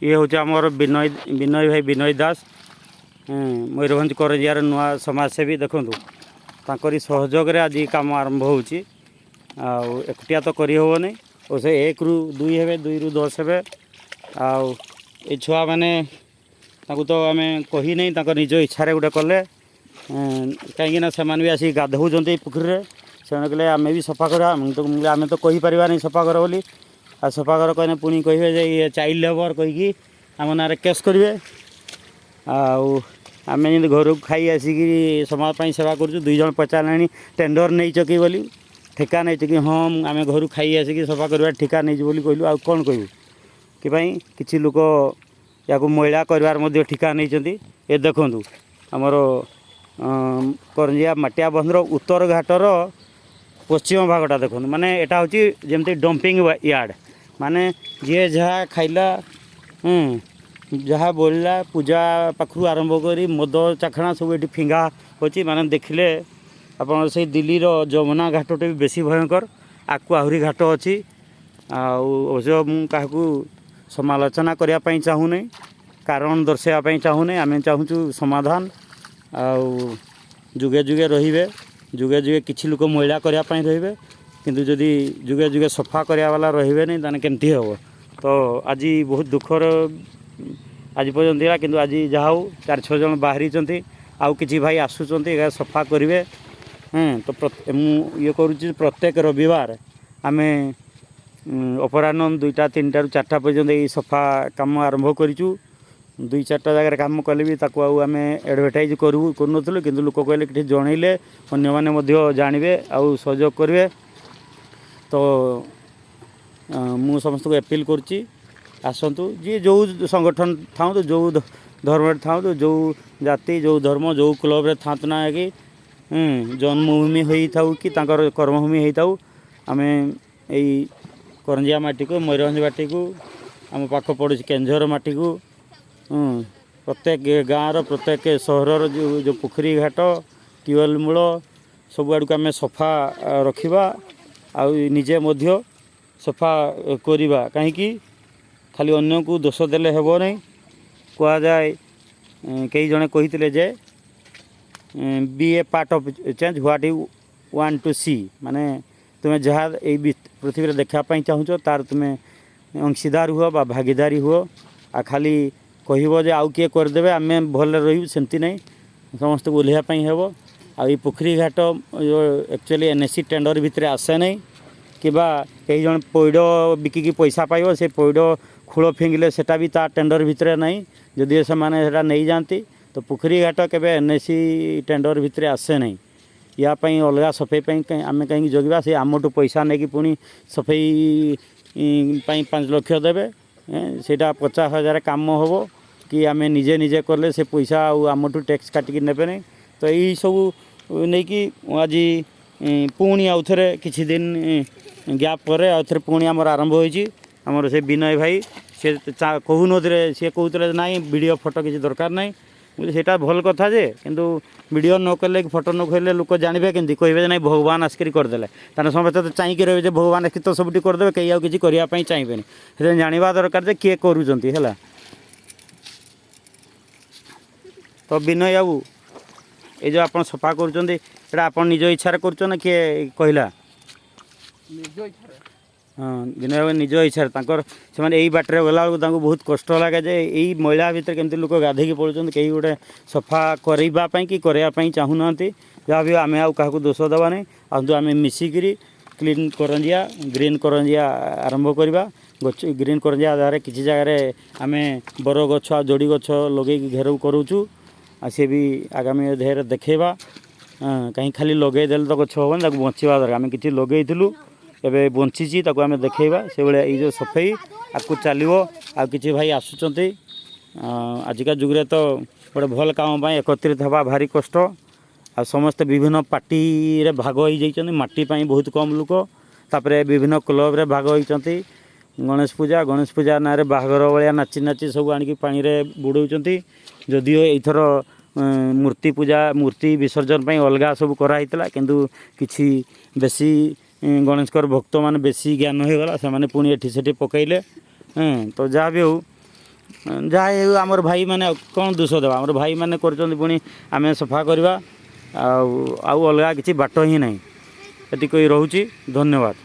ଇଏ ହେଉଛି ଆମର ବିନୟ, ବିନୟ ଭାଇ, ବିନୟ ଦାସ, ମୟୂରଭଞ୍ଜ କରଞ୍ଜିଆର ନୂଆ ସମାଜସେବୀ। ଦେଖନ୍ତୁ, ତାଙ୍କରି ସହଯୋଗରେ ଆଜି କାମ ଆରମ୍ଭ ହେଉଛି। ଆଉ ଏକୁଟିଆ ତ କରିହେବନି ଓ ସେ 1ରୁ 2 ହେବେ, 2ରୁ 10 ହେବେ। ଆଉ ଏଇ ଛୁଆମାନେ, ତାଙ୍କୁ ତ ଆମେ କହିନେଇ, ତାଙ୍କ ନିଜ ଇଚ୍ଛାରେ ଗୋଟେ କଲେ, କାହିଁକିନା ସେମାନେ ବି ଆସିକି ଗାଧଉଛନ୍ତି ଏଇ ପୋଖରୀରେ। ସେମାନେ କହିଲେ ଆମେ ବି ସଫା କରିବା। ଆମେ ତ କହିପାରିବାନି ସଫା କର ବୋଲି। ଆଉ ସଫା କର କହିଲେ ପୁଣି କହିବେ ଯେ ଇଏ ଚାଇଲ୍ଡ ଲେବର କହିକି ଆମ ନାଁରେ କେସ୍ କରିବେ। ଆଉ ଆମେ ଯେମିତି ଘରକୁ ଖାଇ ଆସିକି ସମାଜ ପାଇଁ ସେବା କରୁଛୁ। 2 ଜଣ ପଚାରିଲେଣି ଟେଣ୍ଡର ନେଇଛ କି ବୋଲି, ଠିକା ନେଇଛ କି? ହଁ, ଆମେ ଘରୁ ଖାଇ ଆସିକି ସଫା କରିବା ଠିକା ନେଇଛୁ ବୋଲି କହିଲୁ। ଆଉ କ'ଣ କହିବୁ କି ପାଇଁ? କିଛି ଲୋକ ୟାକୁ ମଇଳା କରିବାର ମଧ୍ୟ ଠିକା ନେଇଛନ୍ତି। ଏ ଦେଖନ୍ତୁ, ଆମର କରଞ୍ଜିଆ ମାଟିଆ ବନ୍ଧର ଉତ୍ତର ଘାଟର ପଶ୍ଚିମ ଭାଗଟା ଦେଖନ୍ତୁ। ମାନେ ଏଇଟା ହେଉଛି ଯେମିତି ଡମ୍ପିଂ ୟାର୍ଡ଼, ମାନେ ଯିଏ ଯାହା ଖାଇଲା, ଯାହା ବୋଲିଲା, ପୂଜା ପାଖରୁ ଆରମ୍ଭ କରି ମଦ ଚାଖଣା ସବୁ ଏଠି ଫିଙ୍ଗା ହେଉଛି। ମାନେ ଦେଖିଲେ ଆପଣ ସେଇ ଦିଲ୍ଲୀର ଯମୁନା ଘାଟଟା ବି ବେଶୀ ଭୟଙ୍କର, ଆକୁ ଆହୁରି ଘାଟ ଅଛି। ଆଉ ଅବଶ୍ୟ ମୁଁ କାହାକୁ ସମାଲୋଚନା କରିବା ପାଇଁ ଚାହୁଁନି, କାରଣ ଦର୍ଶାଇବା ପାଇଁ ଚାହୁଁନି। ଆମେ ଚାହୁଁଛୁ ସମାଧାନ। ଆଉ ଯୁଗେ ଯୁଗେ ରହିବେ, ଯୁଗେ ଯୁଗେ କିଛି ଲୋକ ମଇଳା କରିବା ପାଇଁ ରହିବେ, କିନ୍ତୁ ଯଦି ଯୁଗେ ଯୁଗେ ସଫା କରିବା ବାଲା ରହିବେନି, ତାହେଲେ କେମିତି ହେବ? ତ ଆଜି ବହୁତ ଦୁଃଖର ଆଜି ପର୍ଯ୍ୟନ୍ତ ଥିଲା, କିନ୍ତୁ ଆଜି ଯାହା ହଉ 4-6 ଜଣ ବାହାରିଛନ୍ତି, ଆଉ କିଛି ଭାଇ ଆସୁଛନ୍ତି, ଏହା ସଫା କରିବେ। ତ ମୁଁ ଇଏ କରୁଛି, ପ୍ରତ୍ୟେକ ରବିବାର ଆମେ ଅପରାହ୍ନ 2ଟା 3ଟାରୁ 4ଟା ପର୍ଯ୍ୟନ୍ତ ଏଇ ସଫା କାମ ଆରମ୍ଭ କରିଛୁ। 2 4ଟା ଜାଗାରେ କାମ କଲେ ବି ତାକୁ ଆଉ ଆମେ ଆଡ଼ଭର୍ଟାଇଜ୍ କରୁନଥିଲୁ, କିନ୍ତୁ ଲୋକ କହିଲେ କିଛି ଜଣେଇଲେ ଅନ୍ୟମାନେ ମଧ୍ୟ ଜାଣିବେ ଆଉ ସହଯୋଗ କରିବେ। ତ ମୁଁ ସମସ୍ତଙ୍କୁ ଆପିଲ୍ କରୁଛି, ଆସନ୍ତୁ। ଯିଏ ଯେଉଁ ସଂଗଠନ ଥାଆନ୍ତୁ, ଯେଉଁ ଧର୍ମରେ ଥାଆନ୍ତୁ, ଯେଉଁ ଜାତି, ଯେଉଁ ଧର୍ମ, ଯେଉଁ କ୍ଲବରେ ଥାଆନ୍ତୁ ନା କି ଜନ୍ମଭୂମି ହେଇଥାଉ କି ତାଙ୍କର କର୍ମଭୂମି ହେଇଥାଉ, ଆମେ ଏଇ କରଞ୍ଜିଆ ମାଟିକୁ, ମୟୂରଭଞ୍ଜ ମାଟିକୁ, ଆମ ପାଖ ପଡ଼ୋଶୀ କେନ୍ଦୁଝର ମାଟିକୁ, ପ୍ରତ୍ୟେକ ଗାଁର, ପ୍ରତ୍ୟେକ ସହରର ଯେଉଁ ଯେଉଁ ପୋଖରୀ ଘାଟ, ଟ୍ୟୁବୱେଲ୍ ମୂଳ ସବୁଆଡ଼କୁ ଆମେ ସଫା ରଖିବା ଆଉ ନିଜେ ମଧ୍ୟ ସଫା କରିବା। କାହିଁକି ଖାଲି ଅନ୍ୟକୁ ଦୋଷ ଦେଲେ ହେବ ନାହିଁ। କୁହାଯାଏ, କେହି ଜଣେ କହିଥିଲେ ଯେ "Be a part of change what you want to see." ମାନେ ତୁମେ ଯାହା ଏଇ ପୃଥିବୀରେ ଦେଖିବା ପାଇଁ ଚାହୁଁଛ, ତାର ତୁମେ ଅଂଶୀଦାର ହୁଅ ବା ଭାଗିଦାରୀ ହୁଅ। ଆଉ ଖାଲି କହିବ ଯେ ଆଉ କିଏ କରିଦେବେ, ଆମେ ଭଲରେ ରହିବୁ, ସେମିତି ନାହିଁ। ସମସ୍ତଙ୍କୁ ଓହ୍ଲେଇବା ପାଇଁ ହେବ। ଆଉ ଏଇ ପୋଖରୀ ଘାଟ actually N A C tender ଭିତରେ ଆସେ ନାହିଁ, କିମ୍ବା କେହି ଜଣେ ପଇଡ଼ ବିକିକି ପଇସା ପାଇବ, ସେ ପଇଡ଼ ଖୋଳ ଫିଙ୍ଗିଲେ ସେଟା ବି ତା ଟେଣ୍ଡର ଭିତରେ ନାହିଁ। ଯଦି ସେମାନେ ସେଟା ନେଇଯାଆନ୍ତି, ତ ପୋଖରୀ ଘାଟ କେବେ ଏନ୍ ଏ ସି ଟେଣ୍ଡର ଭିତରେ ଆସେ ନାହିଁ। ୟା ପାଇଁ ଅଲଗା ସଫେଇ ପାଇଁ ଆମେ କାହିଁକି ଜଗିବା? ସେ ଆମଠୁ ପଇସା ନେଇକି ପୁଣି ସଫେଇ ପାଇଁ 5 ଲକ୍ଷ ଦେବେ, ସେଇଟା 50 ହଜାର କାମ ହେବ କି ଆମେ ନିଜେ ନିଜେ କଲେ ସେ ପଇସା ଆଉ ଆମଠୁ ଟ୍ୟାକ୍ସ କାଟିକି ନେବେନି। ତ ଏଇସବୁ ନେଇକି ଆଜି ପୁଣି ଆଉଥରେ କିଛି ଦିନ ଗ୍ୟାପ୍ ପରେ ଆଉଥରେ ପୁଣି ଆମର ଆରମ୍ଭ ହୋଇଛି। ଆମର ସେ ବିନୟ ଭାଇ, ସେ କହୁନଥିଲେ, ସିଏ କହୁଥିଲେ ନାଇଁ, ଭିଡ଼ିଓ ଫଟୋ କିଛି ଦରକାର ନାହିଁ। ମୁଁ କହିଲି, ସେଇଟା ଭଲ କଥା ଯେ, କିନ୍ତୁ ଭିଡ଼ିଓ ନ କଲେ କି ଫଟୋ ନ କଲେ ଲୋକ ଜାଣିବେ କେମିତି? କହିବେ ଯେ ନାଇଁ, ଭଗବାନ ଆସିକରି କରିଦେଲେ। ତାହେଲେ ସମସ୍ତେ ତ ଚାହିଁକି ରହିବେ ଯେ ଭଗବାନ ଆସିକି ତ ସବୁଠି କରିଦେବେ, କେହି ଆଉ କିଛି କରିବା ପାଇଁ ଚାହିଁବେନି। ସେଥିପାଇଁ ଜାଣିବା ଦରକାର ଯେ କିଏ କରୁଛନ୍ତି। ହେଲା ତ ବିନୟ ବାବୁ, ଏଇ ଯେଉଁ ଆପଣ ସଫା କରୁଛନ୍ତି, ଏଇଟା ଆପଣ ନିଜ ଇଚ୍ଛାରେ କରୁଛନ୍ତି ନା କିଏ କହିଲା? ନିଜ ଇଚ୍ଛାରେ। ହଁ, ବିନୟ ବାବୁ ନିଜ ଇଚ୍ଛାରେ। ତାଙ୍କର ସେମାନେ ଏଇ ବାଟରେ ଗଲାବେଳକୁ ତାଙ୍କୁ ବହୁତ କଷ୍ଟ ଲାଗେ ଯେ ଏଇ ମଇଳା ଭିତରେ କେମିତି ଲୋକ ଗାଧେଇକି ପଳୁଛନ୍ତି, କେହି ଗୋଟେ ସଫା କରିବା ପାଇଁ କି କରିବା ପାଇଁ ଚାହୁଁନାହାନ୍ତି। ଯାହା ବି ଆମେ ଆଉ କାହାକୁ ଦୋଷ ଦେବା ନାହିଁ। ଆଉ ଆମେ ମିଶିକିରି କ୍ଲିନ୍ କରଞ୍ଜିଆ, ଗ୍ରୀନ୍ କରଞ୍ଜିଆ ଆରମ୍ଭ କରିବା। ଗଛ ଗ୍ରୀନ୍ କରଞ୍ଜିଆ ଆଧାରରେ କିଛି ଜାଗାରେ ଆମେ ବର ଗଛ ଆଉ ଯୋଡ଼ି ଗଛ ଲଗେଇକି ଘେରାଉ କରୁଛୁ, ଆଉ ସେ ବି ଆଗାମୀ ଅଧ୍ୟାୟରେ ଦେଖେଇବା। କାହିଁ ଖାଲି ଲଗେଇ ଦେଲେ ତ ଗଛ ହେବନି, ତାକୁ ବଞ୍ଚିବା ଦରକାର। ଆମେ କିଛି ଲଗେଇଥିଲୁ, ଏବେ ବଞ୍ଚିଛି, ତାକୁ ଆମେ ଦେଖେଇବା। ସେଇଭଳିଆ ଏଇ ଯେଉଁ ସଫେଇ ଆକୁ ଚାଲିବ। ଆଉ କିଛି ଭାଇ ଆସୁଛନ୍ତି। ଆଜିକା ଯୁଗରେ ତ ଗୋଟେ ଭଲ କାମ ପାଇଁ ଏକତ୍ରିତ ହେବା ଭାରି କଷ୍ଟ। ଆଉ ସମସ୍ତେ ବିଭିନ୍ନ ପାର୍ଟିରେ ଭାଗ ହେଇଯାଇଛନ୍ତି, ମାଟି ପାଇଁ ବହୁତ କମ୍ ଲୋକ। ତାପରେ ବିଭିନ୍ନ କ୍ଲବରେ ଭାଗ ହେଇଛନ୍ତି। ଗଣେଶ ପୂଜା, ଗଣେଶ ପୂଜା ନାଁରେ ବାହାଘର ଭଳିଆ ନାଚି ନାଚି ସବୁ ଆଣିକି ପାଣିରେ ବୁଡ଼ଉଛନ୍ତି। ଯଦିଓ ଏଇଥର ମୂର୍ତ୍ତି ପୂଜା, ମୂର୍ତ୍ତି ବିସର୍ଜନ ପାଇଁ ଅଲଗା ସବୁ କରାହେଇଥିଲା, କିନ୍ତୁ କିଛି ବେଶୀ ଗଣେଶଙ୍କର ଭକ୍ତମାନେ ବେଶୀ ଜ୍ଞାନ ହେଇଗଲା, ସେମାନେ ପୁଣି ଏଠି ସେଠି ପକାଇଲେ। ତ ଯାହା ବି ହେଉ, ଯାହା ହେଉ ଆମର ଭାଇମାନେ, ଆଉ କ'ଣ ଦୋଷ ଦେବା? ଆମର ଭାଇମାନେ କରୁଛନ୍ତି, ପୁଣି ଆମେ ସଫା କରିବା, ଆଉ ଆଉ ଅଲଗା କିଛି ବାଟ ହିଁ ନାହିଁ। ଏତିକି କହି ରହୁଛି, ଧନ୍ୟବାଦ।